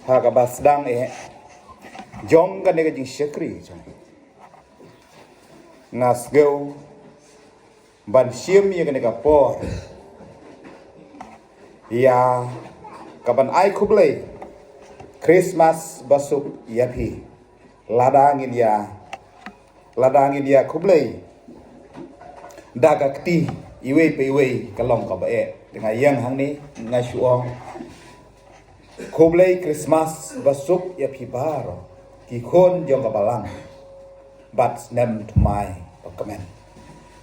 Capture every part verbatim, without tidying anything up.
Ha kaba sdang eh jong kane ka jingshakri jong nga, nga sngew ban shim ïa kane ka por ïa kaban ai khublei Christmas basuk ïa phi. Lada ngin ïa, lada ngin ïa khublei da ka kti iwei pa iwei ka long kaba eh. Te nga ïeng hangne nga shu ong khublei Christmas basuk ïa phi baroh ki khun jong ka balang bad snem thymmai bakmen.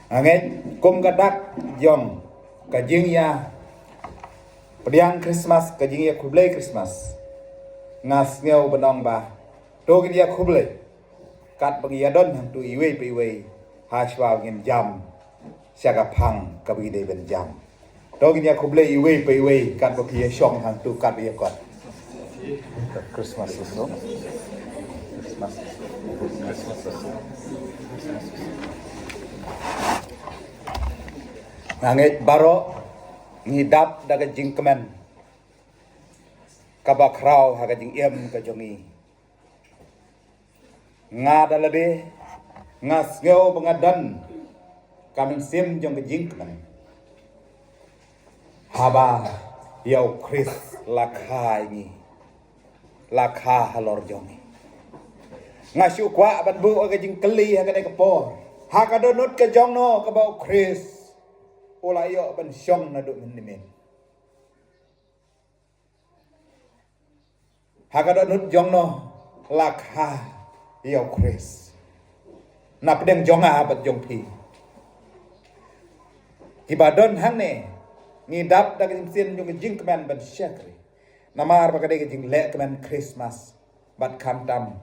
Nga ngeit kum ka dak jong ka jingïa pdiang Christmas, ka jingïa khublei Christmas, nga sngew ban ong ba to ngin ïa khublei katba ngi ïa don hangtu iwei pa iwei ha shuwa ngin jam sha ka phang kaba ngi dei ban jam. To ngin ïa khublei iwei pa iwei katba phi ïa shong hangtu katba ïa kot. Christmas is so. Christmas. Christmas is so. Nga ngeit baroh ngi dap da ka jingkmen kaba khraw ha ka jingim ka jong ngi. Nga da lade nga sngew ba nga don ka mynsiem jong ka jingkmen haba ïa u Khrist la kha ïa ngi, la kha halor jong ngi. Nga shu kwah ban buh ka jingkylli ha kane ka por, ha ka dohnud ka jong no kaba u Khrist u la ïoh ban shong naduh mynmiet? Ha ka dohnud jong no la kha ïa u Khrist na pdeng jong nga bad jong phi? Kiba don hangne ngi dap da ka jingsien jong ka jingkmen ban shakri, namar ba ka dei ka jingleh kmen Christmas. Bad khamtam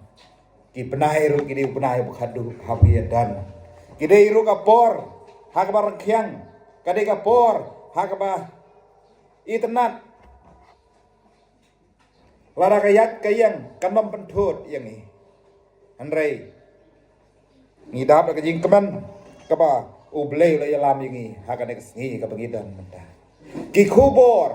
ki bnai ruh ki dei u bnai ba khadduh haba ïa don. Ki dei ruh ka por ha kaba rangkhiang, ka dei ka por ha kaba itynnad. Lada ka ïaid ka ïeng kan ym pynthut ïa ngi. Hynrei ngi dap da ka jingkmen kaba U Blei u la ïalam ïa ngi ha kane ka sngi kaba ngi don mynta. Ki khubor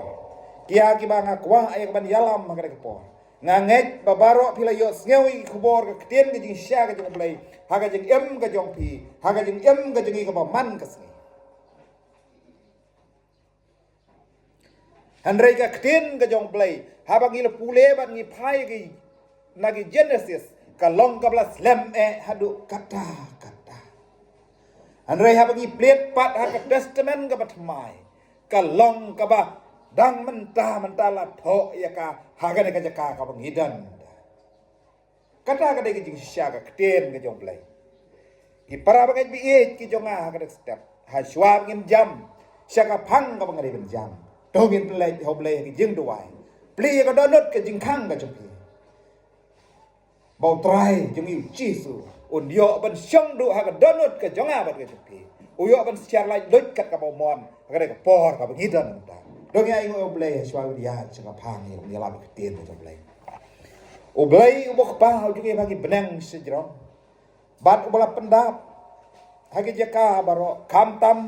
kiei kiba nga kwah ïa ka ban ïalam ha kane ka por. Nga ngeit ba baroh phi la ïohsngew ïa ki khubor ka ktien ka jingshai ka jong U Blei ha ka jingim ka jong phi, ha ka jingim ka jong ngi kaba man ka sngi. Hynrei ka ktien ka jong U Blei haba ngi la pule bad ngi phai ki na ki Genesis, ka long kaba la slem eh haduh katta katta. Hynrei haba ngi plie pat ha ka Testament kaba thymmai, ka long kaba dang mynta mynta la thoh ïa ka ha kane ka jaka kaba ngi don. Kata ka dei ka jingshisha ka ktien ka jong U Blei. Ki para bangeit baieit ki jong nga ha kane ka step, ha shuwa ba ngin jam sha ka phang kaba nga dei ban jam, to ngin pynleit ha U Blei ha ka jingduwai. Plie ïa ka dohnud ka jingkhang ka jong phi ba U Trai jong ngi U Jisu un ïoh ban shong duh ha ka dohnud ka jong nga bad ka jong phi. U ïoh ban share laitluid kat kaba u mon ha kane ka por kaba ngi don mynta. To ngin ainguh ïa U Blei ha shuwa ba ngin ïaid sha ka phang ïa ka ktien ka jong U Blei. U Blei uba u Kpa u jong ngi ba ha ki bneng shajrong bad uba la pyndap ha ki jaka baroh, khamtam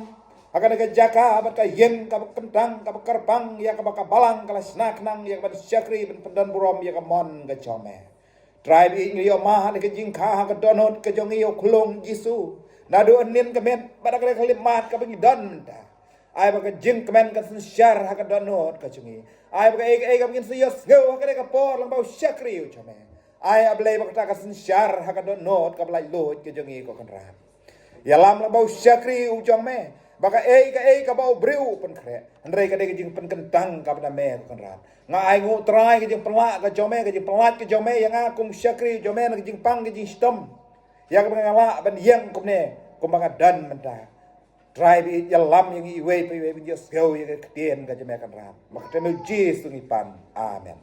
ha kane ka jaka bad ka ïing kaba kyntang kaba kyrpang ïa kaba ka balang ka la shna khnang ïa ka ban shakri ban pyndonburom ïa ka mon ka jong me. Trai baieit, ngi ïohmad ha ka jingkha ha ka dohnud ka jong ngi, ïa U Khunlung Jisu, naduh hynnin ka miet bad ha kane ka khyllipmat kaba ngi don mynta. Ai ba ka jingkmen kan synshar ha ka dohnud ka jong ngi. Ai ba kaei kaei kaba ngin sa ïohsngew ha kane ka por lyngba u shakri u jong me, ai A Blei ba kata ka synshar ha ka dohnud kaba laitluid ka jong ngi ko Kynrad. Ïalam lyngba u shakri u jong me ba kaei kaei kaba u briew u pynkhreh, hynrei ka dei ka jingpynkyntang kaba na me ko Kynrad. Nga ainguh Trai ka jingpynlah ka jong me, ka jingpynlait ka jong me ïa nga kum u shakri u jong me na ka jingpang ka jingshitom, ïa kaba nga lah ban ïeng kumne kumba nga don mynta. Trai baieit, ïalam ïa ngi iwei pa iwei ban ïohsngew ïa ka ktien ka jong me Kynrad. Ha ka kyrteng U Jisu ngi pan. Amen.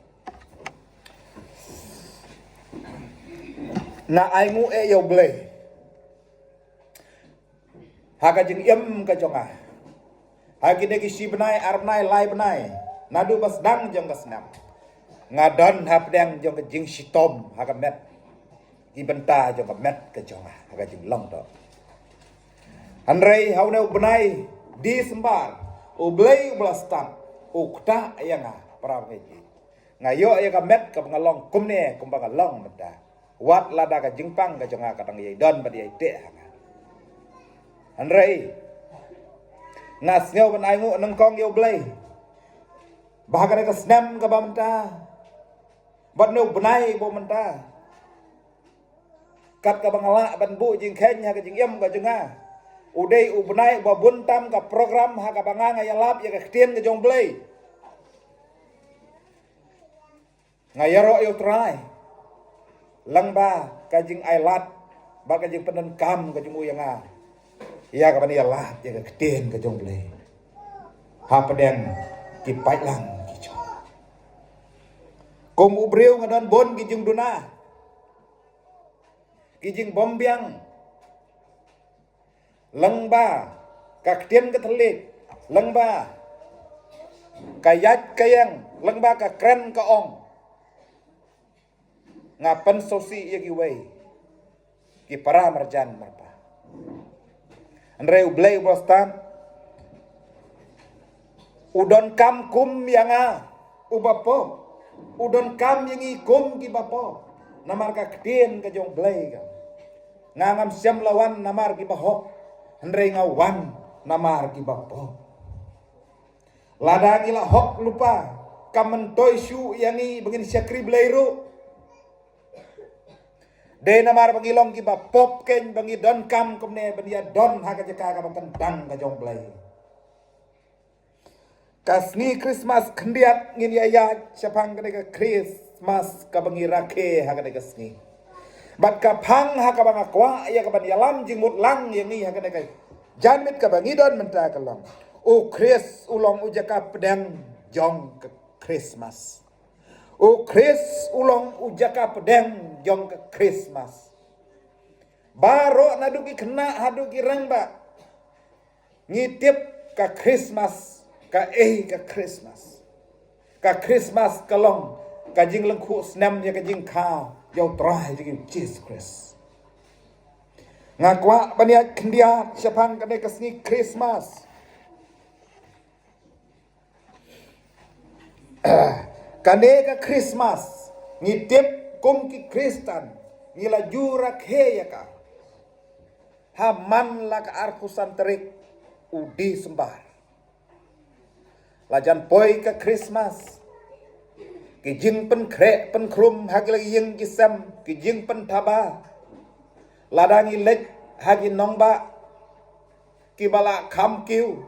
Nga ainguh eh ïa U Blei ha ka jingim ka jong nga. Ha kine ki shi bnai, ar bnai, lai bnai naduh ba sdang jong ka snem, nga don hapdeng jong ka jingshitom ha ka met, ki bynta jong ka met ka jong nga ha ka jinglong doh. Hynrei ha une u bnai December, U Blei uba la stad u ktah ïa nga, para bangeit. Nga ïoh ïa ka met kaba nga long kumne kumba nga long mynta. Wat lada ka jingpang ka jong nga ka dang ïai don bad ïai teh ha nga. Hynrei nga sngew ban ai nguh nyngkong ïa U Blei ba ha kane ka snem kaba mynta bad une u bnai ba mynta, kat kaba nga lah ban buh jingkheiñ ha ka jingim ka jong nga, u dei u bnai uba bun tam ka program ha kaba nga nga ïalap ïa ka ktien ka jong U Blei. Nga ïaroh ïa U Trai lyngba ka jingailad bad ka jingpyndonkam ka jong u ïa nga, ïa kaban ïalap ïa ka ktien ka jong U Blei hapdeng ki paidlang ki jong. Kum u briew nga don bun ki jingduna, ki jingbymbiang lyngba ka ktien ka thylliej, lyngba ka ïaid ka ïeng, lyngba ka kren ka ong. Nga pynsngewsih ïa kiwei ki para marjan marpa. Hynrei U Blei uba stad u donkam kum ïa nga uba pop, u donkam ïa ngi kum kiba pop. Namar ka ktien ka jong U Blei ka, nga ngam shym la wan namar kiba hok, hynrei nga wan namar kiba pop. Lada ngi la hok lypa, kam myntoi shuh ïa ngi ba ngin shakri Blei ruh. Dei namar ba ngi long kiba pop keiñ ba ngi donkam kumne ban ïa don ha ka jaka kaba kyntang ka jong U Blei. Ka sngi Christmas khyndiat ngin ïa ïaid shaphang kane ka Christmas kaba ngi rakhe ha kane ka sngi. Bad ka phang ha kaba nga kwah ïa kaban ïalam jingmut lang ïa ngi ha kane ka janmiet kaba ngi don mynta ka long, U Khrist u long u jaka pdeng jong ka Christmas. U Khrist u long u jaka pdeng jong ka Christmas. Baroh naduh ki khynnah haduh ki rangbah ngi tip ka Christmas ka ei ka Christmas. Ka Christmas ka long ka jinglyngkhuh snem ïa ka jingkha ïa U Trai jong ngi U Jisu Khrist. Nga kwah ban ïaid khyndiat shaphang kane ka sngi Christmas. Kane ka Christmas ngi tip kum ki Khristan ngi la ju rakhe ïa ka ha man la ka arphew san tarik u December. La jan poi ka Christmas, ki jingpynkhreh pynkhrum ha ki la ïing ki sem, ki jingpynthaba. Lada ngi leit ha ki nongbah kiba la kham kiew,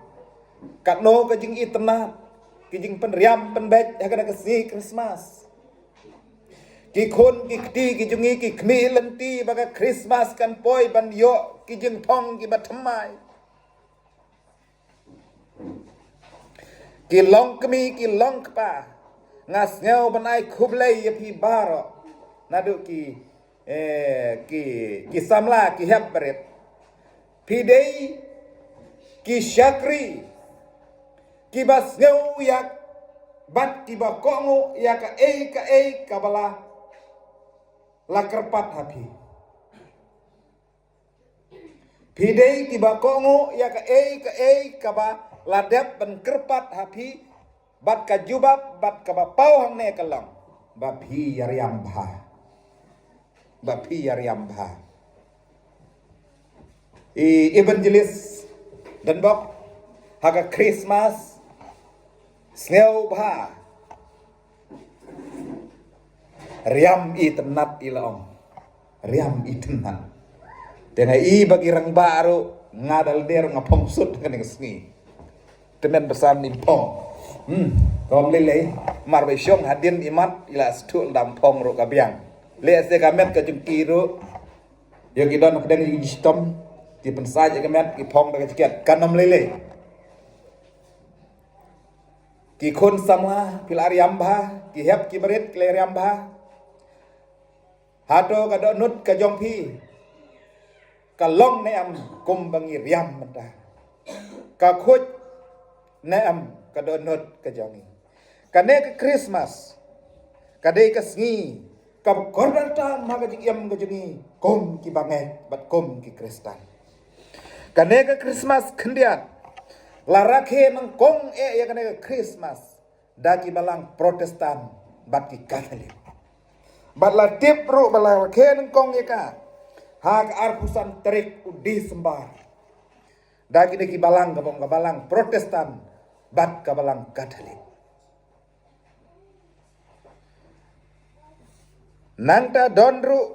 katno ka jingitynnad, ki jingpynriam pynbeit ha kane ka sngi Christmas. Ki khun ki kti ki jong ngi ki khmih lynti ba ka Christmas kan poi ban ïoh ki jingthong kiba thymmai. Ki long kmie ki long kpa, nga sngew ban ai khublei ïa phi baroh, naduh ki, eh, ki, ki samla ki hep barit. Phi dei ki shakri kiba sngew ïa bad kiba kohnguh ïa kaei kaei kaba la, la kyrpad ha phi. Phi dei kiba kohnguh ïa kaei kaei kaba la dep ban kyrpad ha phi, bad ka jubab bad kaba paw hangne ka long ba phi ïa riam bha. Ba phi ïa riam bha. I Evangelist Donbok, ha ka Christmas, sngew bha. Riam itynnad i la ong. Riam itynnad. Te nga i ba ki rangbah ruh nga da lade ruh nga phong sut kane ka sngi. Te men ba san i phong. Hmm, kam lei lei. Mar ba i shong hadien i mat i la sdang da phong ruh ka biang. Lehse ka met ka jong ki ruh. Ïa ki don hapdeng ïa ki shitom, ki pynsaid ïa ka met, ki phong da ka jaket, kan ym lei lei. Ki khun samla, phi la riam bha, ki hep ki barit, ki la riam bha. Hato ka dohnud ka jong phi ka long ne em kumba ngi riam mynta? Ka khuid ne em ka dohnud ka jong ngi? Kane ka Christmas ka dei ka sngi kaba kordor tam ha ka jingim ka jong ngi kum ki bangeit bad kum ki Khristan. Kane ka Christmas khyndiat la rakhe nyngkong eh ïa kane ka Christmas da ki balang Protestant, bad ki Katholik. Bad la tip ruh ba la rakhe nyngkong ïa ka ha ka arphew san tarik u Disembar da kine ki balang, kaba ong ka balang Protestant bad ka balang Katholik. Nangta don ruh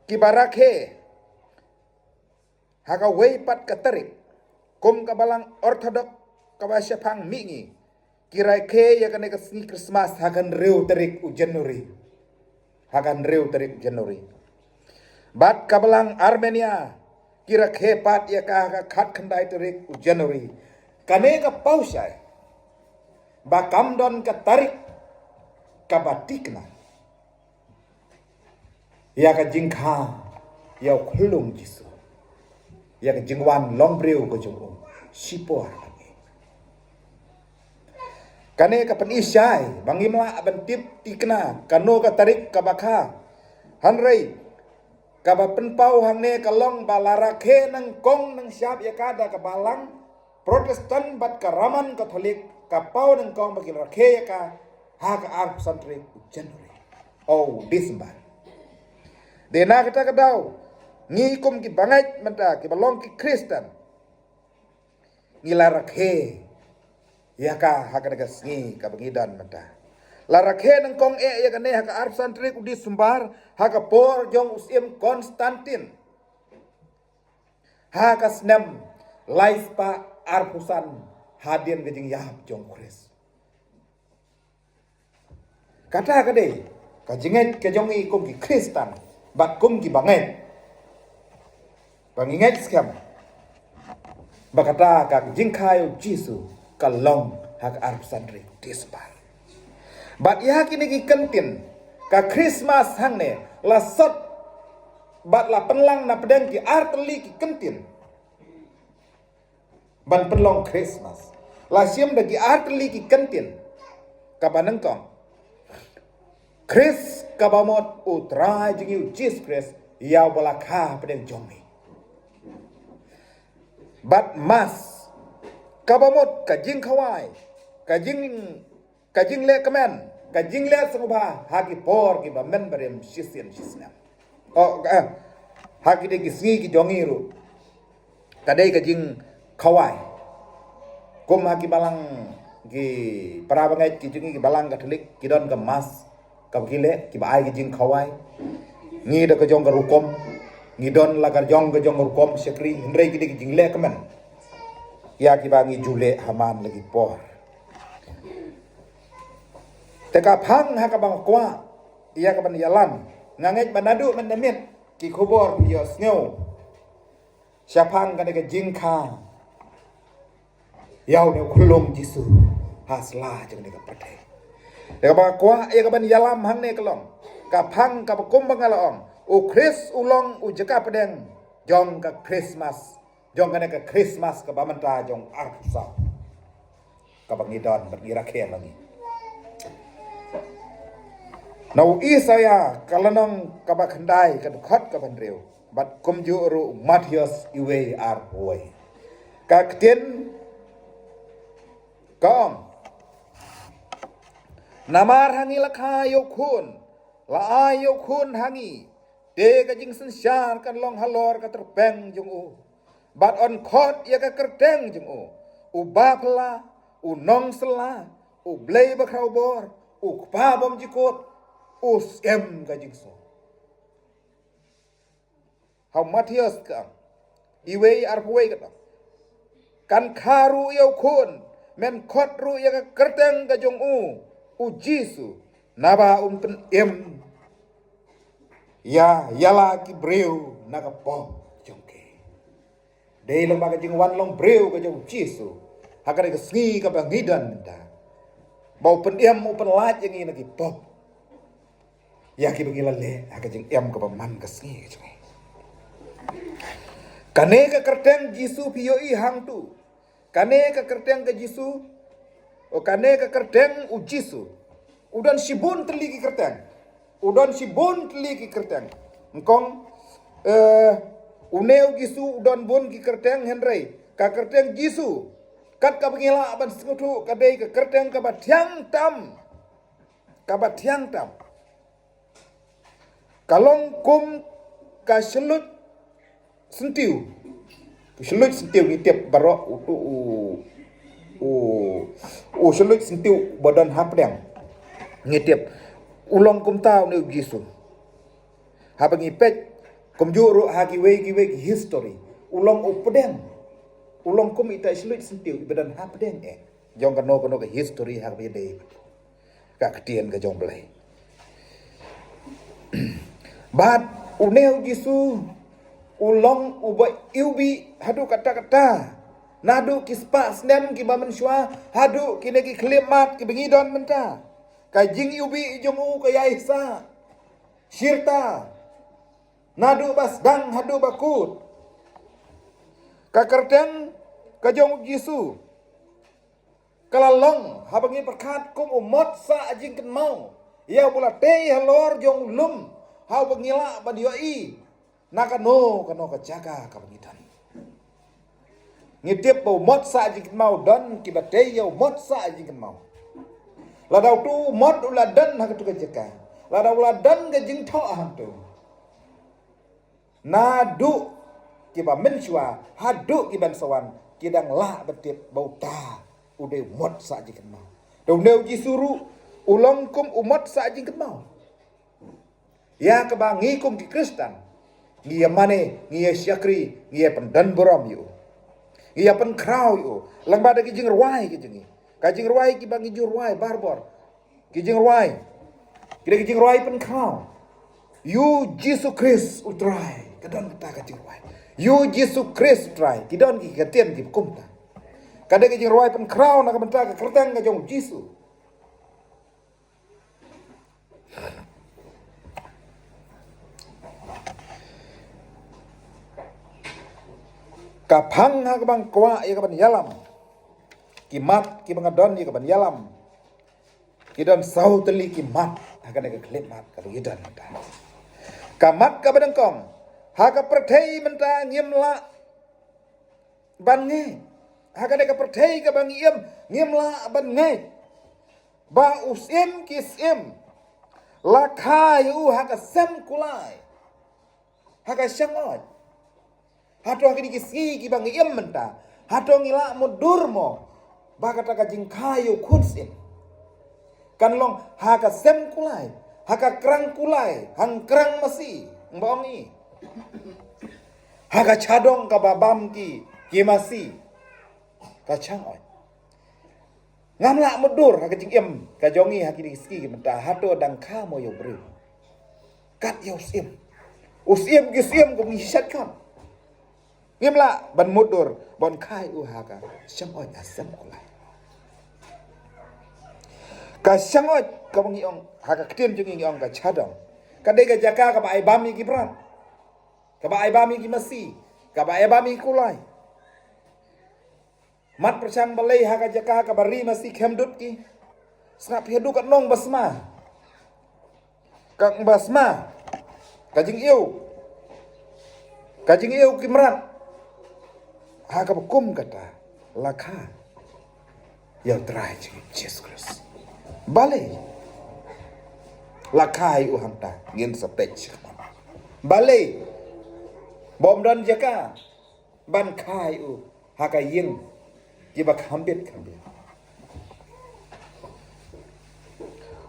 kiba rakhe ha kawei pat ka tarik, kum ka balang Orthodox kaba shaphang mihngi, ki rakhe ïa kane ka sngi Krismas ha ka hynriew tarik u January. Ha ka hynriew tarik u January. Bad ka balang Armenia, ki rakhe pat ïa ka ha ka khatkhyndai tarik u January. Kane ka paw shai ba kam don ka tarik kaba tikna ïa ka jingkha ïa u khyllung Jisu, ïa ka jingwan long briew ka jong u shipor. Kane ka pyni shai ba ngim lah ban tip tikna kano ka tarik kaba kha. Hynrei kaba pynpaw hangne ka long ba la rakhe nyngkong nyngshap ïa ka da ka balang Protestant bad ka Roman Catholic, ka paw nyngkong ba ki rakhe ïa ka ha ka arphew san tarik u January, o December. Dei na kata ka daw, ngi kum ki bangeit mynta kiba long ki Khristan, ngi la rakhe ïa ka ha kane ka sngi kaba ngi don mynta. La rakhe nyngkong eh ïa kane ha ka arphew san tarik u December, ha ka por jong u Syiem Constantine, ha ka snem laispah arphew san hadien ka jingïap jong u Khrist. Kata ka dei ka jingngeit ka jong ngi kum ki Khristan bad kum ki bangeit. Ba ngi ngeit skhem ba kata ka jingkha ïa u Jisu ka long ha ka arphew san tarik December. Bad ïa kine ki kyntien ka Christmas hangne la sot bad la pynlang na pdeng ki artylli ki kyntien ban pynlong Christmas. La shim da ki artylli ki kyntien. Kaba nyngkong, Khrist kaba mut, u Trai jong ngi u Jisu Khrist, ïa uba la kha hapdeng jong ngi. Bad Mass kaba mut ka jingkhawai, ka jing ka jingleh kmen, ka jingleh sngewbha ha ki por kiba men barim shisien shisnem. O, eh, ha ki dei ki sngi ki jong ngi ruh ka dei ka jingkhawai. Kum ha ki balang, ki para bangeit ki jong ngi, ki balang Katholik, ki don ka Mass kaba ki leh, kiba ai ka jingkhawai. Ngi da ka jong ka rukom, ngi don la ka jong ka jong ka rukom shakri, hynrei ki dei ki jingleh kmen ïa kiba ngi ju leh ha man la ki por. Te ka phang ha kaba nga kwah ïa kaban ïalam, nga ngeit ba naduh mynta mynmiet ki khubor phi ïohsngew shaphang kane ka jingkha ïa une u khyllung Jisu ha sla jong kane ka pyrthei. Te kaba nga kwah ïa kaban ïalam hangne ka long ka phang kaba kumba nga la ong, u Khrist u long u jaka pdeng jong ka Christmas, jong kane ka Christmas kaba mynta jong arphew saw kaba ngi don bad ngi rakhe ma ngi. Na u Isaïah ka lynnong kaba khyndai, ka dkhot kaba hynriew, bad kumjuh ruh u Mathaios iwei arphew wei. Ka ktien ka ong, namar ha ngi la kha ïa u khun, la ai ïa u khun ha ngi, te ka jingsynshar kan long halor ka tyrpeng jong u. Bad yn khot ïa ka kyrteng jong u, u Baphala, u Nongsylla, u Blei Bakhrawbor, u Kpa Bymjukut, u Syiem ka jingsuk. Ha u Mathaios ka ong, iwei arphew wei ka ong, kan kha ruh ïa u khun, men khot ruh ïa ka kyrteng ka jong u, u Jisu, naba un pynim ïa, ïa la ki briew na ka pop jong ki. Dei lyngba ka jingwan long briew ka jong u Jisu ha kane ka sngi kaba ngi don mynta, ba u pynim, u pynlait ïa ngi na ki pop, ïa kiba ngi la leh ha ka jingim kaba man ka sngi ka jong ngi. Kane ka kyrteng Jisu phi ïohi hangtu, kane ka kyrteng ka Jisu, o kane ka kyrteng u Jisu, u don shibun tylli ki kyrteng. U don shibun tylli ki kyrteng. Nyngkong, eh, une u Jisu u don bun ki kyrteng, hynrei ka kyrteng Jisu, kat kaba ngi lah ban sngewthuh, ka dei ka kyrteng kaba thiang tam. kaba thiang tam. Ka long kum ka shluit syntiew. Ka shluit syntiew ngi tip baroh u, u, u, u shluit syntiew ba don hapdeng. Ngi tip. U long kumta une u Jisu. Haba ngi peit, kumjuh ruh ha kiwei kiwei ki history. U long u pdeng. U long kum ita i shluit syntiew, iba don hapdeng eh. Jong kano kano ka history ha kaba ïadei. Ka ktien ka jong Blei. Bad une u Jisu, u long uba iwbih haduh katta katta. Naduh ki spah snem kiba mynshuwa, haduh kine ki khyllipmat kiba ngi don mynta. Ka jingiwbih jong u ka ïaisah. Shirta. Naduh ba sdang haduh ba kut. Ka kyrteng ka jong u Jisu. Ka la long, haba ngi pyrkhat kum u mot sah jingkynmaw. Ïa uba la tei halor jong u lum, haba ngi lah ban ïohi. Na kano, kano ka jaka kaba ngi don. Ngi tip ba u mot sah jingkynmaw don kiba tei ïa u mot sah jingkynmaw. Lada utu u mot u la don ha katu ka jaka. Lada u la don ka jingthoh hangtu. Naduh kiba mynshuwa, haduh kiban sa wan, ki dang lah ban tip ba uta u dei u mot sah jingkynmaw. Te une u Jisu ruh, u long kum u mot sah jingkynmaw. Ïa kaba ngi kum ki Khristan, ngi ïa mane, ngi ïa shakri, ngi ïa pyndon burom ïa u. Ngi ïa pynkhraw ïa u. Lyngba da ki jingrwai ki jong ngi. Ka jingrwai kiba ngi ju rwai barabor. Ki jingrwai. Ki dei ki jingrwai pynkhraw. Ïa u Jisu Khrist u Trai. Ka don kata ka jingrwai. Ïa u Jisu Khrist u Trai. Ki don ki ktien kiba kumta. Ka dei ki jingrwai pynkhraw na ka bynta ka kyrteng ka jong u Jisu. Ka phang ha kaba nga kwah ïa kaban ïalam. Ki mat kiba nga don ïa kaban ïalam. Ki don saw tylli ki mat ha kane ka khyllipmat kaba ngi don mynta. Ka mat kaba nyngkong, ha ka pyrthei mynta ngim lah ban ngeit. Ha kane ka pyrthei kaba ngi im, ngim lah ban ngeit ba u Syiem ki syiem la kha ïa u ha ka sem kulai, ha ka shyngoid. Hato ha kine ki sngi kiba ngi im mynta, hato ngi lah mutdur mo ba kata ka jingkha ïa u Khun Syiem kan long ha ka sem kulai, ha ka krang kulai, hang krang masi, nga ong i. Ha ka shadong kaba bam ki, ki masi, ka shyngoid. Ngam lah mutdur ha ka jingim ka jong ngi ha kine ki sngi ki mynta, hato dang kha mo ïa u briew kat ïa u Syiem. U Syiem ki syiem kum ngi shet kham. Ngim lah ban mutdur ban kha ïa u ha ka shyngoid, ha sem kulai. Ka shyngoid kaba ngi ong ha ka ktien jong ngi, ngi ong ka shadong. Ka dei ka jaka kaba ai bam ïa ki mrad, kaba ai bam ïa ki masi, kaba ai bam ïa ki kulai. Mat pyrshang balei ha ka jaka kaba ri masi kham dud ki. Sngap hi haduh katno ba sma. Ka ba sma. Ka jingïew. Ka jingïew ki mrad. Ha kaba kum kata la kha ïa u Trai jong ngi Jisu Khrist. Balei la kha ïa u hangta, ngin sa peit. Balei bym don jaka ban kha ïa u ha ka ïing kiba kham bit kham bit.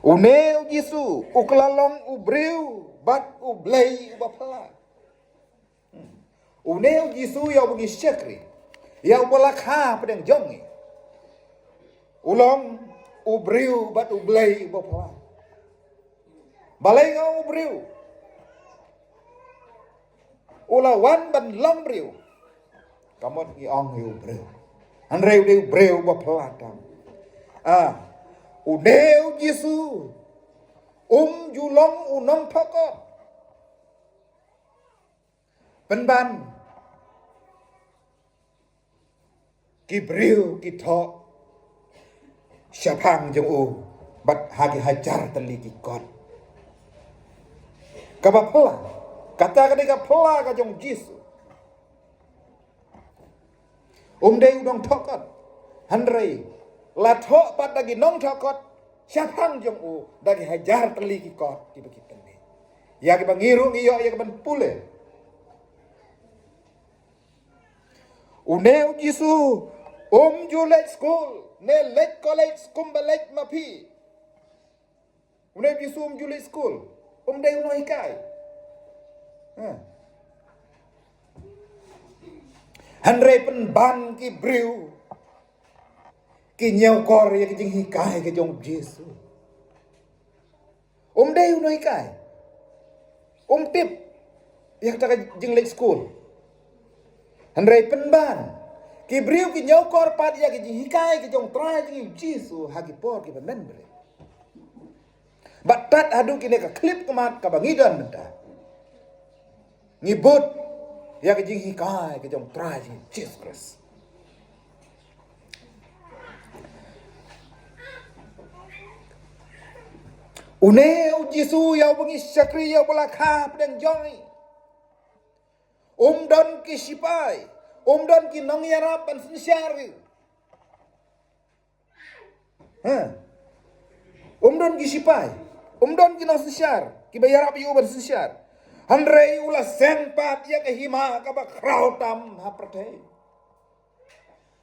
Une u Jisu u ka la long u briew bad u Blei uba phylla. Une u Jisu ïa uba ngi shakri, ïa uba la kha pdeng jong ngi, u long u briew bad u Blei uba phylla. Balei nga ong u briew? U la wan ban long briew. Ka mut ngi ong ïa u briew, hynrei u dei u briew ba phylla tam. Ah, une u Jisu um ju long u nongthoh kot. Pynban ki briew ki thoh shaphang jong u bad ha ki hajar tylli ki kot. Kaba phylla, kata ka dei ka phylla ka jong Jisu. Um dei u nongthoh kot, hynrei la thoh pat da ki nongthoh kot. shaphang jong u da ki hajar tylli ki kot kiba ki pynmih. Ïa kiba ngi ruh ngi ïoh ïa ka ban pule. Une u Jisu um ju leit skul ne leit college kumba leit ma phi. Une u Jisu um ju leit skul, um dei u nonghikai. Ha. Hynrei pynban ki briew ki ñiewkor ïa ka jinghikai ka jong u Jisu. Um dei u nonghikai. Um tip ïa kata ka jingleit skul. Hynrei pynban ki briew ki ñiewkor pat ïa ka jinghikai ka jong u Trai jong ngi u Jisu ha ki por kiba mynmiet. Bad tad haduh kine ka khyllipmat kaba ngi don mynta, ngi bud ïa ka jinghikai ka jong u Trai jong ngi u Jisu Khrist. Une u Jisu ïa uba ngi shakri, ïa uba la kha hapdeng jong ngi, um don ki shipai, um don ki nongïarap ban synshar ïa u. Ha. Um don ki shipai, um don ki nongsynshar kiba ïarap ïa u ban synshar. Hynrei u la seng pat ïa ka hima kaba khraw tam ha pyrthei.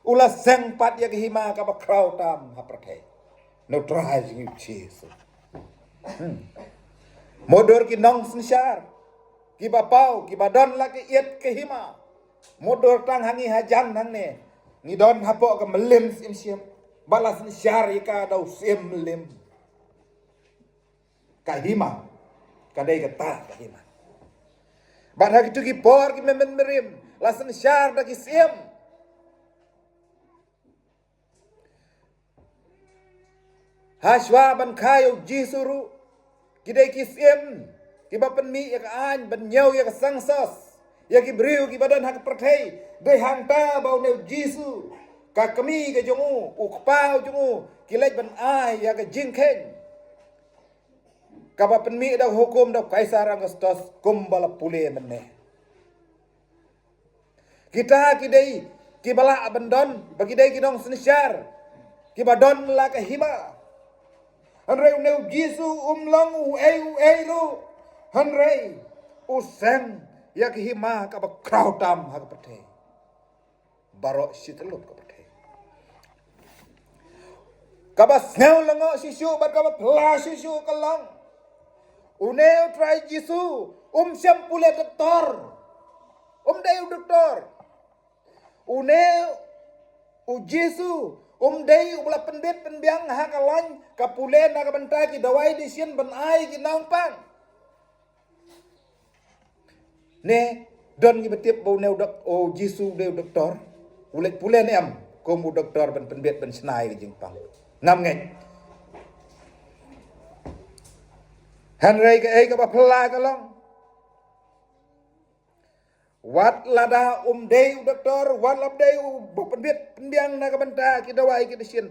U la seng pat ïa ka hima kaba khraw tam ha pyrthei. Na u Trai jong ngi u Jisu. Hmm. Mutdur ki nongsynshar kiba paw, kiba don la ka ïit ka hima. Mutdur tang ha ngi hajan hangne, ngi don hapoh ka mylliem syiem syiem, ba la synshar ïa ka da u syiem mylliem. Ka hima ka dei kata ka hima. Bad ha kitu ki por kiba mynmiet la synshar da ki syiem. Hashwa ban kha ïa u Jisu ruh, ki dei ki syiem kiba pynmih ïa ka aiñ ban ñiew ïa ka census ïa ki briew kiba don ha ka pyrthei. Dei hangta ba une u Jisu, ka kmie ka jong u, u kpa u jong u, ki leit ban ai ïa ka jingkheiñ kaba pynmih da ka hukum da u Kaisar Augustus kumba la pule mynne. Kita ki dei kiba lah ban don, ba ki dei ki nongsynshar kiba don la ka hima. Hynrei une u Jisu um long uei uei ruh, hynrei u seng ïa ka hima kaba khraw tam ha ka pyrthei. Baroh shi tylli ka pyrthei. Kaba sngew lyngngoh shisha bad kaba phylla shisha ka long, une u Trai Jisu um shym pule doktor. Um dei u doktor. Une u Jisu um dei uba la pynbit pynbiang ha ka lain ka pule na ka bynta ki dawai dashin ban ai ki nongpang. Ne don kiba tip ba une u dok-, u Jisu u dei u doktor? U leit pule ne em kum u doktor ban pynbit ban shna ïa ka jingpang? Ngam ngeit. Hynrei kaei kaba phylla ka long, wat lada um dei u doktor, wat lada um dei uba pynbit pynbiang na ka bynta ki dawai ki dashin,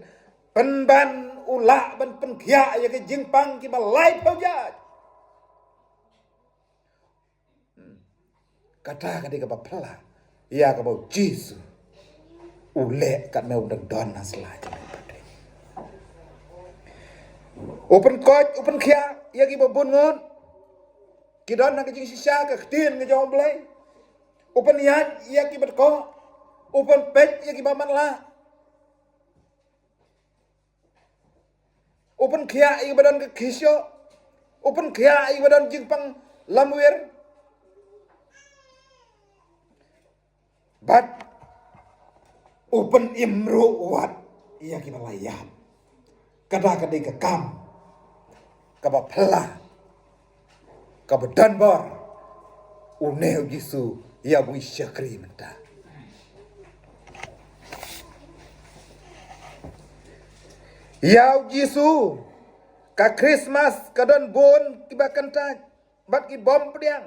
pynban u lah ban pynkhiah ïa ka jingpang kiba laiphew jait. Hmm. Kata ka dei kaba phylla ïa kaba u Jisu u leh katne u dang don ha sla jong ngi pat. U pynkoit, u pynkhiah ïa kiba bun ngut ki don ha ka jingshisha ka ktien ka jong U Blei. U pynïaid ïa kiba dkoh, u pynpeit ïa kiba matlah. U pynkhiah ïa kiba don ka khishoh, u pynkhiah ïa kiba don jingpang lamwir. Bad u pynim ruh wat ïa kiba la ïap. Kata ka dei ka kam kaba phylla, kaba don bor une u Jisu ïa uba ngi shakri mynta. Ïa u Jisu ka Krismas ka don bun kiba kyntait bad ki bym pdiang.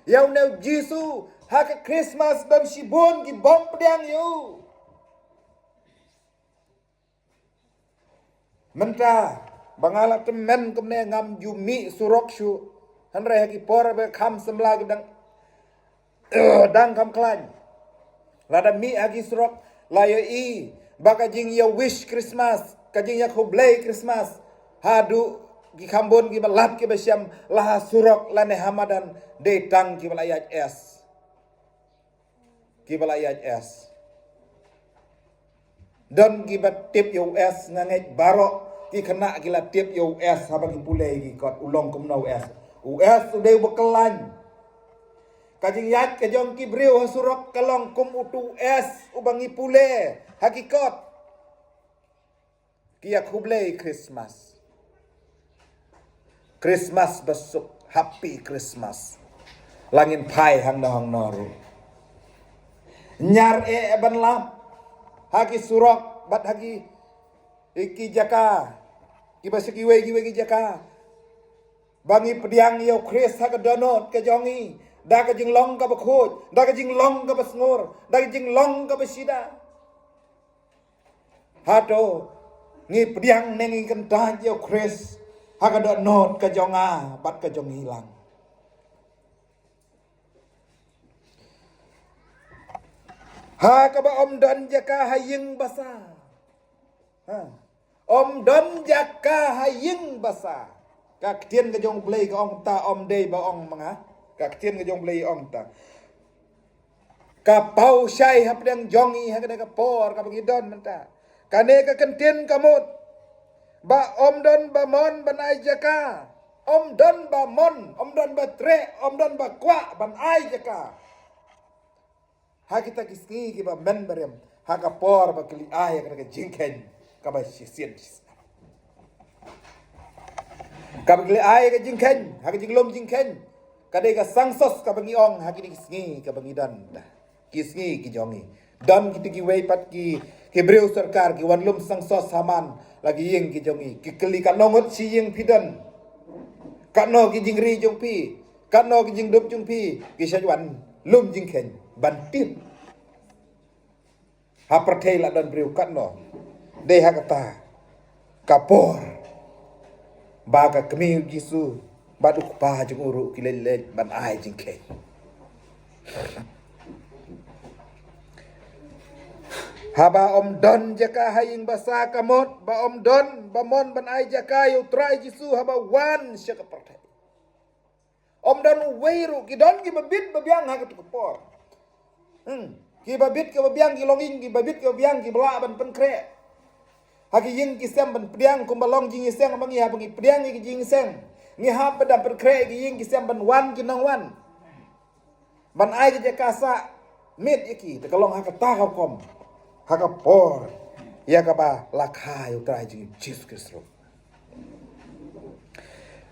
Ïa une u Jisu ha ka Krismas don shibun ki bym pdiang ïa u. Mynta ba nga la tymmen kumne ngam ju mih surok shuh. Hynrei ha ki por ba kham samla ki dang, eh, dang kham khlaiñ, lada mih ha ki surok la ïohi ba ka jingïa wish Krismas, ka jingïakhublei Krismas Haduh ki kham bun kiba lad kiba shem la ha surok lane ha madan, dei tang kiba la ïaid S. Kiba la ïaid S. Don kiba tip ïa u S, nga ngeit baroh ki khynnah ki la tip ïa u S haba ki pule ïa ki kot, u long kumno u S. U S u dei uba kyllain. Ka jingïaid ka jong ki briew ha surok ka long kum utu u S uba ngi pule ha ki kot. Ki ïa khublei Christmas. Christmas basuk, Happy Christmas. La ngin phai hangno hangno ruh. Ñiar eh ban lap ha ki surok bad ha ki, ki jaka kiba sha kiwei kiwei ki jaka, ba ngi pdiang ïa u Khrist ha ka dohnud ka jong ngi, da ka jinglong kaba khuid, da ka jinglong kaba sngur, da ka jinglong kaba shida. Hato ngi pdiang ne ngi kyntait ïa u Khrist ha ka dohnud ka jong nga bad ka jong ngi lang? Ha kaba ym don jaka ha ïing basa. Ha. Ym don jaka ha ïing basa. Ka ktien ka jong u Blei ka ong ta, ym dei ba ong ma nga. Ka ktien ka jong u Blei ong ta. Ka paw shai hapdeng jong ngi ha kane ka por kaba ngi don mynta. Kane ka kyntien ka mut ba ym don ba mon ban ai jaka. Ym don ba mon, ym don ba treh, ym don ba kwah ban ai jaka ha kita ki sngi kiba men barim, ha ka por ba ki leit ai ïa ka jingkheiñ kaba shisien shisnem. Kaba ki leit ai ïa ka jingkheiñ ha ka jinglum jingkheiñ, ka dei ka census kaba ngi ong ha kine ki sngi kaba ngi don. Ki sngi ki jong ngi, don kito kiwei pat ki, ki briew sorkar ki wan lum census ha man la ki ïing ki jong ngi. Ki kylli katno ngut shi ïing phi don, katno ki jingri jong phi, katno ki jingdup jong phi. Ki shait wan lum jingkheiñ ban tip ha pyrthei la don briew katno. Dei ha kata ka por ba ka kmie u Jisu bad u kpa jong u ruh ki leit leit ban ai jingkheiñ. Haba ym don jaka ha ïing basa, ka mut ba ym don ba mon ban ai jaka ïa u Trai Jisu haba wan sha ka pyrthei. Ym don uwei ruh, ki don kiba bit ba biang ha katu ka por. Hmm. Kiba bit kiba biang ki longïing, kiba bit kiba biang kiba lah ban pynkhreh ha ki ïing ki sem ban pdiang kumba long jingïaseng ma ngi. Haba ngi pdiang ïa ki jingïaseng, ngi hap ban da pynkhreh ïa ki ïing ki sem ban wan ki nongwan, ban ai ki jaka sah miet ïa ki. Te ka long ha kata ka rukom, ha ka por ïa kaba la kha ïa u Trai jong ngi Jisu Khrist ruh.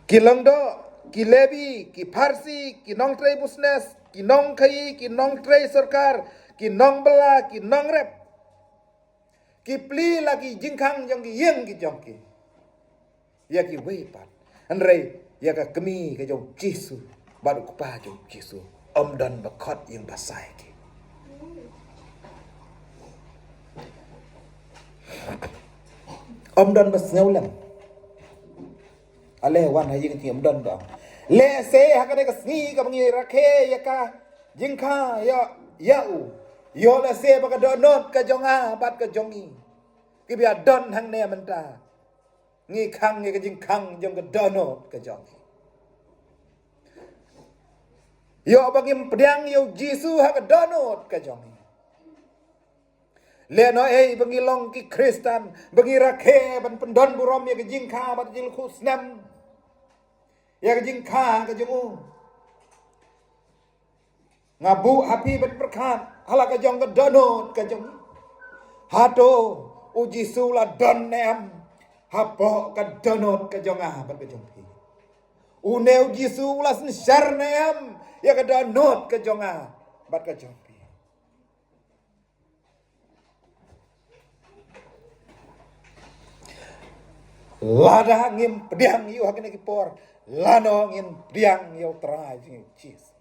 Ki lyngdoh, ki Lebi, ki Pharisi, ki nongtrei business, ki nongkhaïi, ki nongtrei sorkar, ki nongbylla, ki nongrep, ki plie la ki jingkhang jong ki ïing ki jong ki ïa kiwei pat. Hynrei ïa ka kmie ka jong u Jisu bad u kpa jong u Jisu, ym don ba khot ïing basa ïa ki. Ym don ba sngewlem. Ale wan ha ïing jong ngi, ym don ba ong, lehse ha kane ka sngi kaba ngi rakhe ïa ka jingkha ïa, ïa u, ïoh lehse ba ka dohnud ka jong nga bad ka jong ngi kiba ïa don hangne mynta, ngi khang ïa ka jingkhang jong ka dohnud ka jong ngi. Ïoh ba ngim pdiang ïa u Jisu ha ka dohnud ka jong ngi. Lehnohei ba ngi long ki Khristan, ba ngi rakhe ban pyndon burom ïa ka jingkha bad jingkhuslem ïa ka jingkha ka jong u. Nga buh ha phi ban pyrkhat ha la ka jong ka dohnud ka jong ngi. Hato u Jisu u la don ne em hapoh ka dohnud ka jong nga bad ka jong phi? Une u Jisu u la synshar ne em ïa ka dohnud ka jong nga bad ka jong phi? Lada ngim pdiang ïa u ha kine ki por, lano ngin pdiang ïa u Trai jong ngi Jisu?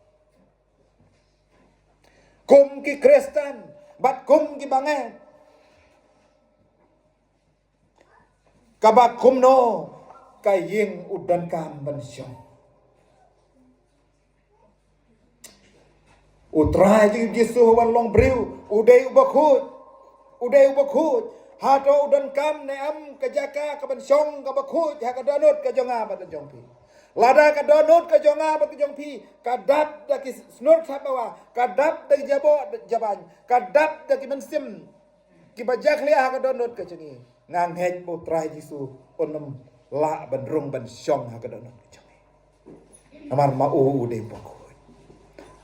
Kum ki Khristan bad kum ki bangeit, kaba kumno ka ïing u donkam ban shong? U Trai jong ngi Jisu u wan long briew, u dei uba khuid, u dei uba khuid, Hato u donkam ne em ka jaka ka ban shong ka bakhuid ha ka dohnud ka jong nga bad ka jong phi? Lada ka dohnud ka jong nga bad ka jong phi ka dap da ki snor thapbawa, ka dap da ki jaboh jaban, ka dap da ki mynsiem ki ba jakhlia ha ka dohnud ka jong ngi, nga ngeit ba u Trai Jisu un ym lah ban rung ban shong ha ka dohnud ka jong ngi. Namar ma u u dei bakhuid.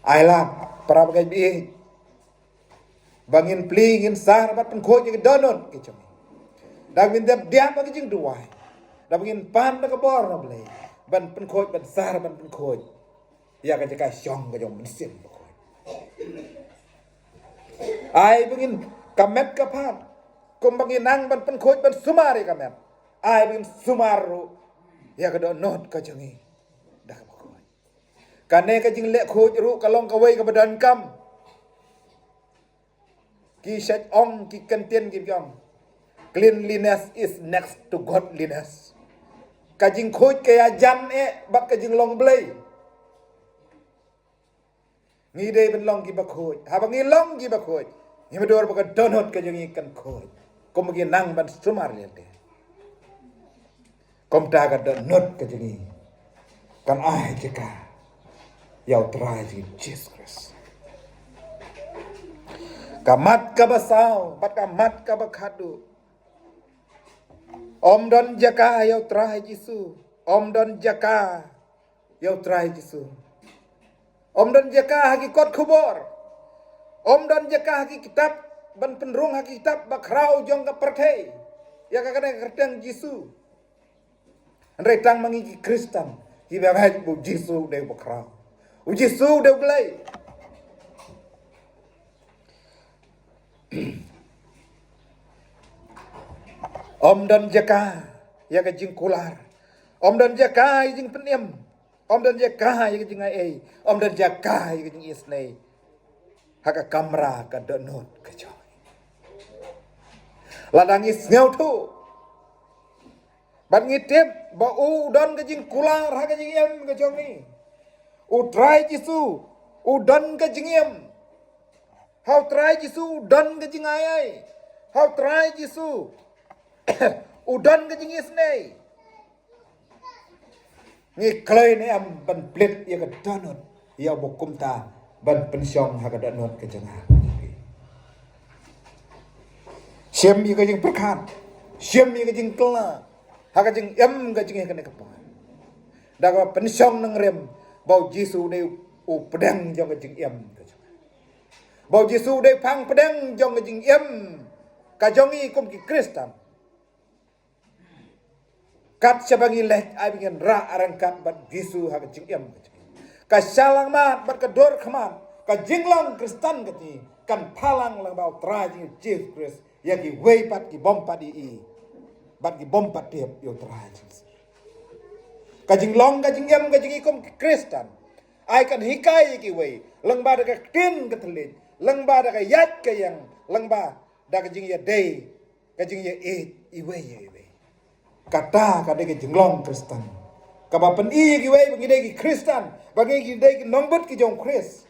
Ai lad para bangeit ba ngin plie ngin sar bad pynkhuid ïa ka dohnud ka jong ngi. Da ngin dep diap ha ka jingduwai, da ngin pan da ka bor na Blei ban pynkhuid, ban sar, ban pynkhuid ïa ka jaka shong ka jong mynsiem bakhuid. Ai ba ngin ka met ka phad, kumba ngin nang ban pynkhuid ban sumar ïa ka met, ai ba ngin sumar ruh ïa ka dohnud ka jong ngi da ka bakhuid. Kane ka jingleh khuid ruh ka long kawei kaba donkam. Ki shait ong, ki kyntien ki ong, cleanliness is next to godliness. Ka jingkhuid ka ïajan eh bad ka jinglong Blei. Ngi dei ban long ki bakhuid. Haba ngi long ki bakhuid, ngi mutdur ba ka dohnud ka jong ngi kan khuid, kumba ngi nang ban sumar lynti. Kumta ka dohnud ka jong ngi kan ai jaka ïa u Trai jong ngi Jisu Khrist. Ka mat kaba saw bad ka mat kaba khatduh. Ym don jaka ïa u Trai Jisu. Ym don jaka ïa u Trai Jisu. Ym don jaka ha ki kot khubor. Ym don jaka ha ki kitab ban pynrung, ha ki kitab bakhraw jong ka pyrthei ïa ka kane ka kyrteng Jisu. Hynrei tang ma ngi ki Khristan kiba ngeit ba u Jisu u dei u bakhraw, u Jisu u dei u Blei. Ym don jaka ïa ka jingkular. Ym don jaka ïa ka jingpynim. Ym don jaka ïa ka jingaiei. Ym don jaka ïa ka jingisynei ha ka kamra ka dohnud ka jong ngi. Lada ngi sngewthuh bad ngi tip ba u don ka jingkular ha ka jingim ka jong ngi. U Trai Jisu u don ka jingim. Ha u Trai Jisu u don ka jingaiei. Ha u Trai Jisu u don ka jingisynei. Ngi kloi ne em ban plie ïa ka dohnud ïa u ba kumta ban pynshong ha ka dohnud ka jong nga? Shim ïa ka jingpyrkhat, shim ïa ka jingkylla ha ka jingim ka jong ngi ha kane ka por, da kaba pynshong nongrim ba u Jisu u dei u pdeng jong ka jingim ka jong ngi, ba u Jisu u dei phang pdeng jong ka jingim ka jong ngi kum ki Khristan. Kat shaba ngi leit, ai ba ngin rah ryngkat bad Jisu ha ka jingim ka jong ngi. Ka shyllangmat bad ka dur khmat, ka jinglong Khristan ka jong ngi kan phalang lang bad u Trai jong ngi Jisu Khrist ïa kiwei pat ki bym pat ïohi bad ki bym pat tip ïa u Trai Jisu. Ka jinglong ka jingim ka jong ngi kum ki Khristan ai kan hikai ïa kiwei lyngba da ka ktien ka thylliej, lyngba da ka ïaid ka ïeng, lyngba da ka jingïadei, ka jingïaieit iwei ïa iwei. Kata ka dei ka jinglong Khristan kaba pyni ïa kiwei ba ngi dei ki Khristan, ba ngi dei ki nongbud ki jong u Khrist.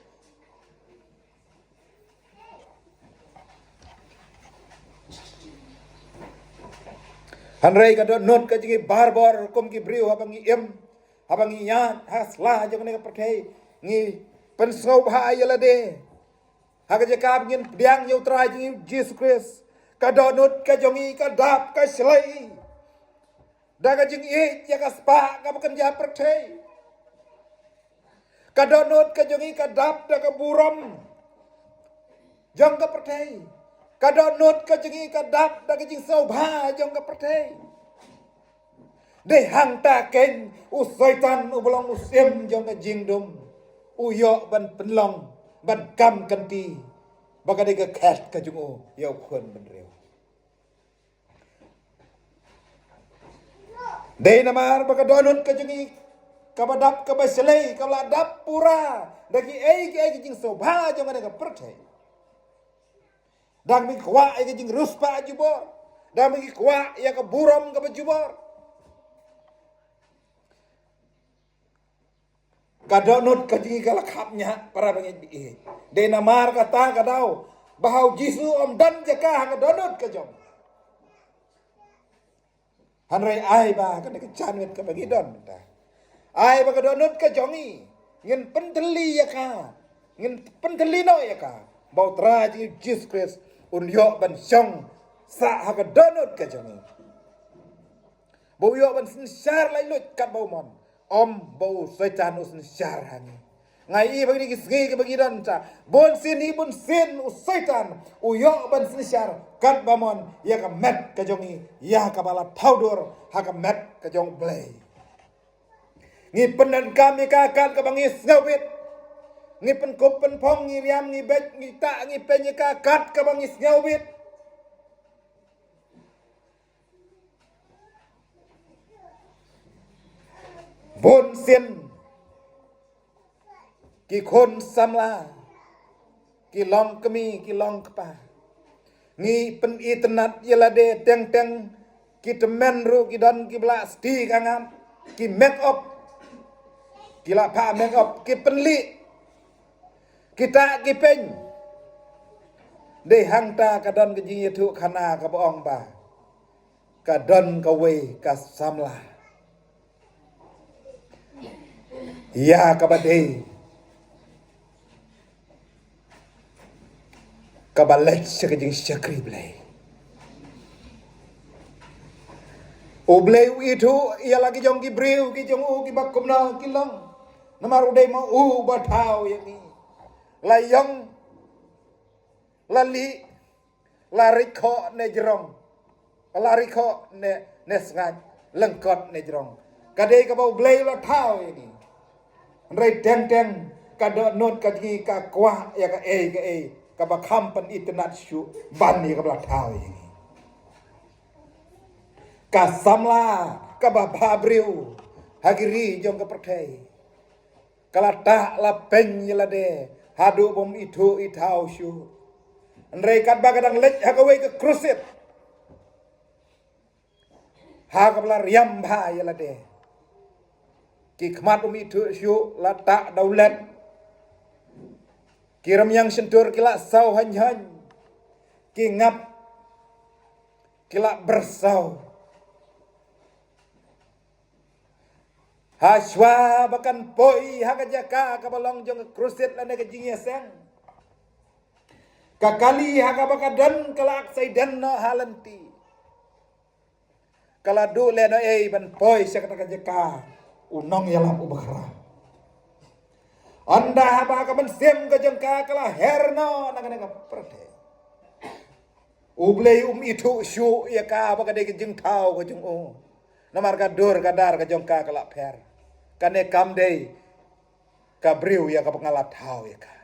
Hynrei ka dohnud ka jong ngi barabor kum ki briew, haba ngi im, haba ngi ïaid ha sla jong kane ka pyrthei, ngi pynsngewbha ïa lade ha ka jaka ba ngin pdiang ïa u Trai jong ngi Jisu Khrist. Ka dohnud ka jong ngi ka dap ka shlei da ka jingïeit ïa ka spah kaba kynja pyrthei. Ka dohnud ka jong ngi ka dap da ka burom jong ka pyrthei. Ka dohnud ka jong ngi ka dap da ka jingsngewbha jong ka pyrthei. Dei hangta keiñ u Soitan uba long u syiem jong ka jingdum u ïoh ban pynlong, ban kam kynti ba ka dei ka khet ka jong u ïa u khun bynriew. Dei namar ba ka dohnud ka jong ngi kaba dap kaba shlei, kaba la dap pura da kiei kiei ki jingsngewbha jong kane ka pyrthei. Dang ngi kwah ïa ka jingriewspah jubor, dang ngi kwah ïa ka burom kaba jubor. Ka dohnud ka jong ngi ka la khapngiah, para bangeit ba ïeit. Dei namar kata ka daw ba ha u Jisu ym don jaka ha ka dohnud ka jong ngi. Hynrei ai ba kane ka janmiet kaba ngi don mynta, ai ba ka dohnud ka jong ngi, ngin pyntylli ïa ka, ngin pyntylli noh ïa ka, ba U Trai jong ngi Jisu Khrist un ïoh ban shong sah ha ka dohnud ka jong ngi. Ba u ïoh ban synshar laitluid katba u mon, ym ba u Soitan u synshar ha ngi. Nga ïohi ba kine ki sngi kiba ngi don mynta, bunsien hi bunsien u Soitan u ïoh ban synshar katba mon ïa ka met ka jong ngi, ïa kaba la thaw dur ha ka met ka jong U Blei. Ngi pyndonkam ïa ka kat kaba ngi sngewbit. Ngi pynkup pynphong, ngi riam, ngi beit, ngi tah, ngi peiñ ïa ka kat kaba ngi sngewbit. Bunsien ki khun samla, ki long kmie, ki long kpa, ngi pynitynnad ïa lade teng teng, ki tymmen ruh ki don kiba la sti ka ngam, ki make up, ki la phah make up, ki pynlih, ki tah, ki peiñ. Dei hangta ka don ka jingïathuhkhana kaba ong ba ka don kawei ka samla ïa kaba dei kaba leit sha ka jingshakri Blei. U Blei u ithuh ïa la ki jong ki briew ki jong u kiba kumno ki long. Namar u dei ma u ba thaw ïa ngi. La ïong, la lih, la rit khoh ne jrong, la rit khoh ne, ne sngaid, lyngkot ne jrong, ka dei kaba U Blei u la thaw ïa ngi. Hynrei teng teng ka dohnud ka jong ngi ka kwah ïa kaei kaei kaba kham pynitynnad shuh ban ïa kaba la thaw ïa ngi. Ka samla kaba bhabriew ha ki ri jong ka pyrthei ka la tah la peiñ ïa lade haduh bym ithuh ithaw shuh. Hynrei katba ka dang leit ha kawei ka crusade, ha kaba la riam bha ïa lade, ki khmat um ithuh shuh, la tah dawlet, ki rymmiang shyntur ki la saw hynhyn, ki ngap ki la byrsaw. Hashwa ba kan poi ha ka jaka kaba long jong ka crusade lane ka jingïaseng, ka kali ha kaba ka don ka la accident noh ha lynti. Ka la duh lehnohei ban poi sha kata ka jaka u nongïalap uba khraw. Ynda haba ka mynsiem ka jong ka ka la her noh na kane ka pyrthei, U Blei um ithuh shuh ïa ka ba ka dei ka jingthaw ka jong u. Namar ka dur ka dar ka jong ka ka la pher. Kane kam dei ka briew ïa kaba nga la thaw ïa ka.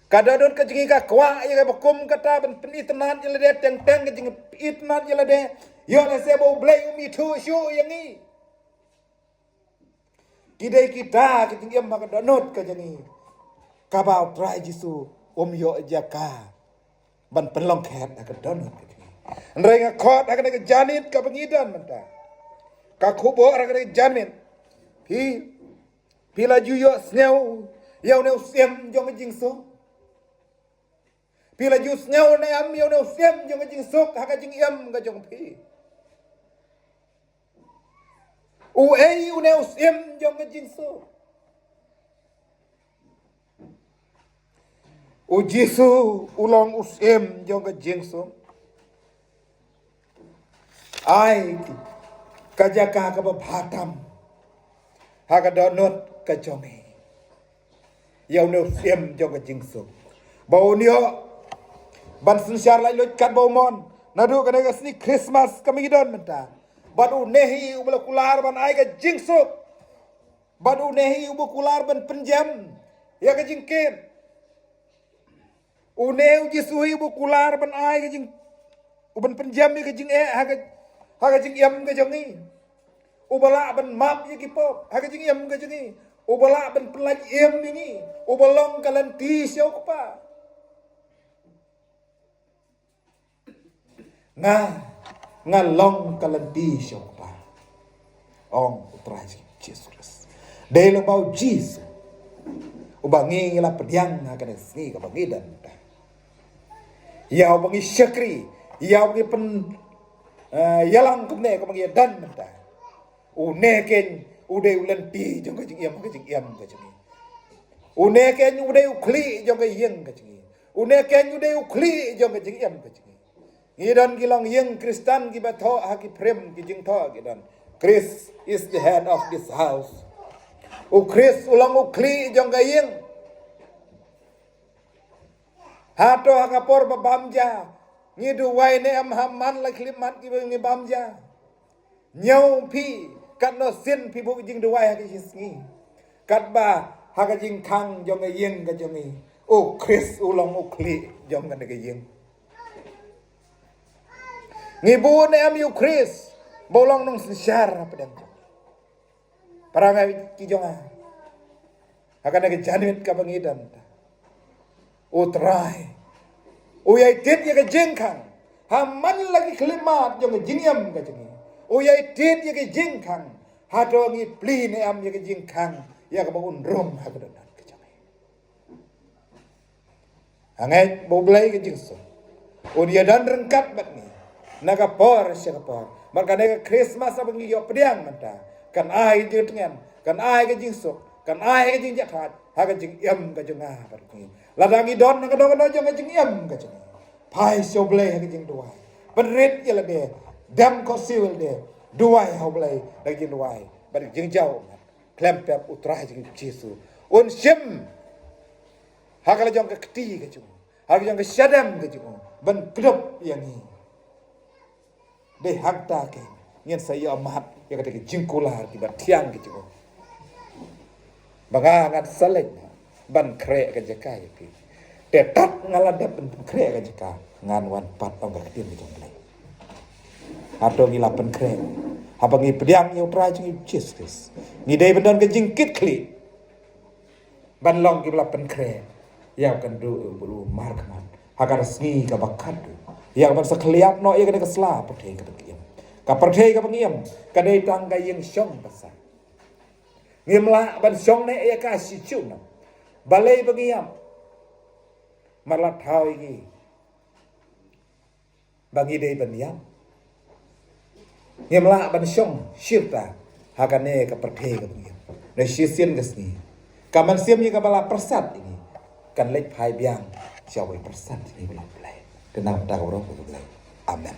Ka dohnud ka jong ngi ka kwah ïa kaba kum kata ban pynitynnad ïa lade teng teng, ka jingpynitynnad ïa lade. Ïoh lehse ba U Blei um ithuh shuh ïa ngi. Ki dei kita ki jingim ha ka dohnud ka jong ngi kaba U Trai Jisu um ïoh jaka ban pynlong khet ha ka dohnud ka jong ngi. Hynrei nga khot ha kane ka janmiet kaba ngi don mynta, ka khubor ha kane ka janmiet, phi, phi la ju ïohsngew ïa une u syiem jong ka jingsuk? Phi la ju sngew ne em ïa une u syiem jong ka jingsuk ha ka jingim ka jong phi? Uei une u syiem jong ka jingsuk? U Jisu u long u syiem jong ka jingsuk. Ai ka jaka kaba bha tam ha ka dohnud ka jong ngi ïa une u syiem jong ka jingsuk, ba un ïoh ban synshar laitluid katba u mon naduh kane ka sngi Christmas kaba ngi don mynta. Bad une hi uba la kular ban ai ka jingsuk. Bad une hi uba kular ban pynjem ïa ka jingkit. Une u Jisu hi uba kular ban ai ka jing, u ban pynjem ïa ka jingeh ha ka, ha ka jingim ka jong ngi. Uba lah ban map ïa ki pop ha ka jingim ka jong ngi. Uba lah ban pynlait im ïa ngi. Uba long ka lynti sha u Kpa. Nga, nga long ka lynti sha u Kpa, ong U Trai Jisu Khrist. Dei long ba u Jisu uba ngi la pdiang ha kane ka sngi kaba ngi don mynta. Ïa uba ngi shakri, ïa uba ngi pyn, Ïalang kumne ka ba ngi ïa don mynta. Une keiñ u dei u lynti jong ka jingim, ka jingim ka jong ngi. Une keiñ u dei u khlieh jong ka ïing ka jong ngi. Une keiñ u dei u khlieh jong ka jingim ka jong ngi. Ngi don ki longïing Khristan ki ba thoh ha ki phrim ki jingthoh ki don, "Christ is the head of this house." U Khrist u long u khlieh jong ka ïing. Hato ha ka por ba bam ja ngi duwai ne em ha man la khyllipmat ki ba ngi bam ja? Ñiew phi katno sien phi buh jingduwai ha ka jingsngi. Katba ha ka jingkhang jong ka ïing ka jong ngi, u Khrist u long u khlieh jong kane ka ïing. Ngi buh ne em ïa u Khrist ba u long nongsynshar hapdeng jong ngi. Para ngi ki jong nga, ha kane ka janmiet kaba ngi don, u Trai u ïai tied ïa ka jingkhang ha man la ki khyllipmat jong ka jingim ka jong ngi. U ïai tied ïa ka jingkhang. Hato ngi plie ne em ïa ka jingkhang ïa kaba un rung ha ka dohnud ka jong ngi? Hangne ba U Blei ka jingsuk un ïa don ryngkat bad ngi na ka por sha ka por. Bad kane ka Christmas haba ngi ïoh pdiang mynta kan ai ka jingtngen, kan ai ka jingsuk, kan ai ka jingjahthait ha ka jingim ka jong nga bad ngi. Lada ngi don na ka dohnud jong ka jingim ka jong ngi, phai sha U Blei ha ka jingduwai. Pynrit ïa lade, dem khohsiew ïa lade, duwai ha U Blei da ka jingduwai bad ka jingjaw ummat. Khlem pep u Trai jong ngi Jisu un shim ha ka la jong ka kti ka jong u, ha ka jong ka shadem ka jong u ban kdup ïa ngi. Dei hangta keiñ ngin sa ïoh mad ïa kata ka jingkular kiba thiang ka jong u. Ba nga ngan sa leit ban khreh ka jaka ïa phi. Te tad nga la dep ban khreh ka jaka ngan wan pat, ong ka ktien ka jong U Blei. Hato ngi la pynkhreh? Haba ngi pdiang ïa u Trai jong ngi Jisu Khrist, ngi dei ban don ka jingkitkhlieh ban long kiba la pynkhreh ïa ka kynduh u markhmat ha ka sngi kaba khatduh, ïa kaban sa khlieh noh ïa kane ka sla pyrthei kaba ngi im. Ka pyrthei kaba ngi im ka dei tang ka ïing shong ba sah. Ngim lah ban shong ne ïa ka shisha noh. Balei ba ngi ïap? Mar la thaw ïa ngi ba ngi dei ban ïap. Ngim lah ban shong shirta ha kane ka pyrthei kaba ngi im. Na shisien ka sngi ka mynsiem ïa kaba la pyrsad ïa ngi kan leit phai biang sha uwei u pyrsad ïa ngi, U Blei. Te na ka bynta ka burom U Blei. Amen.